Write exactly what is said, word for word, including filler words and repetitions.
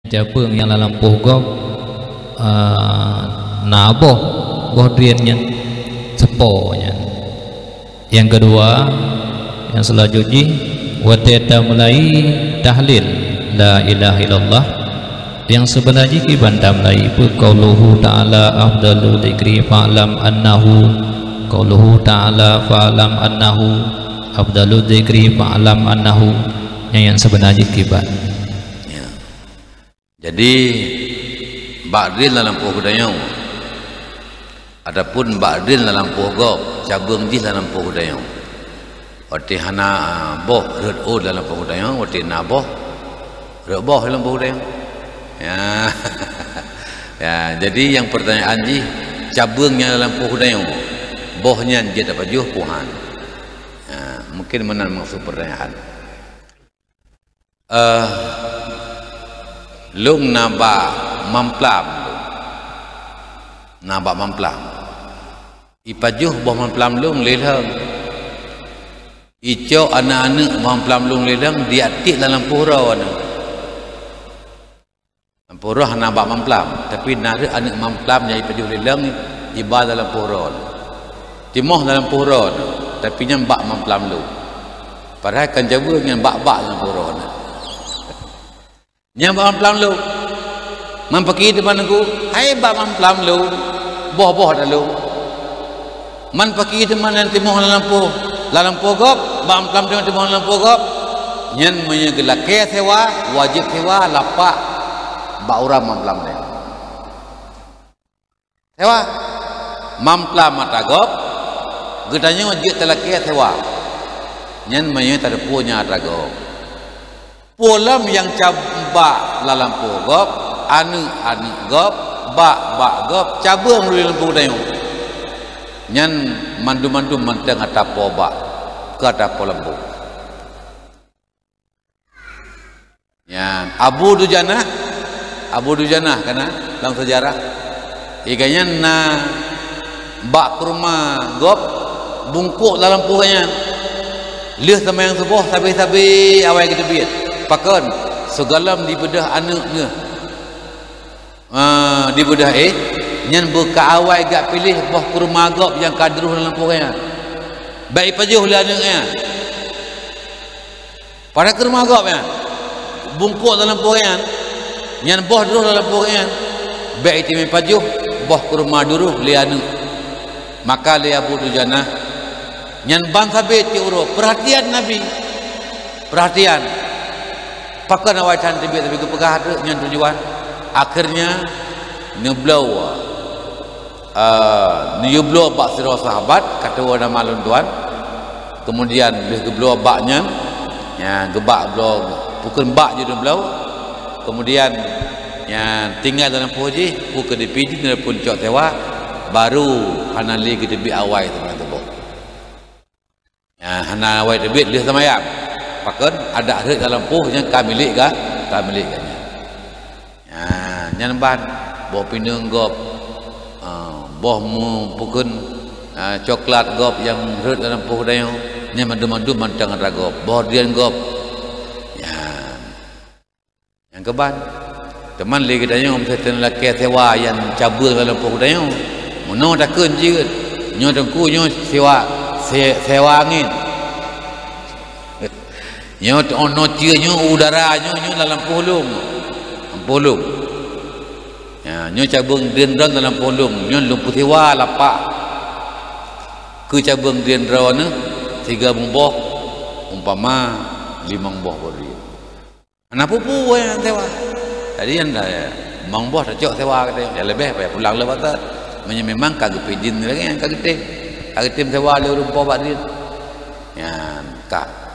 Cabeueng nyang lam lampôh gob, ah, na boh, boh drien nyan, seupôt nyan. Nyang keudua, nyang seulajoe jih, watée tameulai tahlil, "La ilaha illallah." Nyang sibeuna jih kiban tameulai, peue qauluhu ta'ala, "Afdalu dzikri fa'lam annahu." Qauluhu ta'ala, "Fa'lam annahu." "Afdalu dzikri fa'lam annahu." Nyang, nyang sibeuna jih kiban. Ya. Jadi, bak drien lam lampôh geutanyoe, ataupun bak drien lam lampôh gob, cabeueng jih lam lampôh geutanyoe. Watée hana, ah, boh rhot ôn lam lampôh geutanyoe, watée na boh rhot boh lam lampôh geutanyoe. Ya. Ya, jadi nyang peurtanyaan jih, cabeueng nyang lam lampôh geutanyoe, boh nyan jeuet tapajoh peue han? Ya, mungkin meunan maksud peurtanyaan. Eh, lôn na bak mamplam lôn. Na bak mamplam. Ipajoh boh mamplam lôn lé lheueng. Icok aneuëk-aneuëk boh mamplam lôn lé lheueng, diak tiek lam lampôh droeneuh. Lampôh droeneuh hana bak mamplam, tapi na rhot aneuëk mamplam nyang ipajoh lé lheueng, iba lam lampôh droeneuh. Timoh lam lampôh droeneuh, tapi nyan bak mamplam lôn. Padahai kan cabeueng nyan bak-bak lam lampôh droeneuh. Nyan bak mamplam lôn. Man pakri teuma Teungku, hai bak mamplam lôn, boh-boh ata lôn. Man pakri teuma nyang timoh lam lampôh, lam lampôh gob, bak mamplam teuma timoh lam lampôh gob. Nyan meunyoe geulakée sewa, wajéb sewa lapak bak ureuëng mamplam nyan. Sewa. Mamplam ata gob, geutanyoe jeuet talakée sewa. Nyan meunyoe tateupeue nyang ata gob. Peue lom nyang cab-, bak lam lampôh gob, aneuëk-aneuëk gob, bak-bak gob, cabeueng lé lampôh geutanyoe. Nyan mandum-mandum mantong ata po bak, keu ata po lampôh. Nyan, Abu Dujanah, Abu Dujanah kana lam seujarah. Ié geuh nyan na bak keuruma gob bungkôk lam lampôh nyan. Lheueh seumayang suboh sabe-sabe awai geuteubiet. Pakon? Sigohlom dibeudôh aneuëk geuh. Ah, dibeudôh éh, nyan beuka awai geupiléh boh keuruma gob nyang ka droh lam lampôh nyan. Bék ipajoh lé aneuëk nyan. Padahai keuruma gob nyan, bungkôk lam lampôh nyan, nyan boh droh lam lampôh nyan, bék itamong pajoh boh keuruma droh lé aneuëk. Maka lé Abu Dujanah, nyan ban sabe tiep uroe, peurhatian Nabi. Peurhatian. Pakon awai that teubiet, tapi geupeugah teuk nyan tujuan. Akhirnya, neubloe, ah, neuyue bloe bak sidroe sahabat, ka tuwoe nama lôn tuan. Kemudian lheueh geubloe bak nyan, ya, geubak bloe, bukon bak jih neubloe. Kemudian, ya, tinggai lam lampôh jih, bukon dipijeut ataupun cok sewa, baru hana lé geuteubiet awai teuma teuboh. Ya, hana awai teubiet lheueh seumayang. Pakon? Adak rhot lam lampôh nyan ka milék geuh, ka milék geuh nyan. Ya, nyan ban boh pineung gob, ah, boh mu-, pukon, ah, coklat gob nyang rhot lam lampôh geutanyoe, nyan mandum-mandum mantong atra gob, boh drien gob. Ya. Nyang keuban, teuma lé geutanyoe meusti talakée sewa nyang cabeueng lam lampôh geutanyoe. Meunoe takheun jeuet, nyoe Teungku nyoe sewa, se-, sewa angén. Nyoe t-, oh, nyoe cie nyoe udara nyoe, nyoe lam lampôh lôn. Lampôh lôn. Ya, nyoe cabeueng drien droe lam lampôh lôn, nyoe lôn peusewa lapak. Keu cabeueng drien droeneuh sigoe muboh, umpama limong boh boh drien. Hana peue-peue nyang sewa. Jadi, nyang da-, limong boh tacok sewa kata, ya leubeh payah pulang lé bata. Meunyoe memang ka geupijeut lagée nyan ka geutem. Ka geutem sewa lé ureuëng po bak drien. Nyan ka.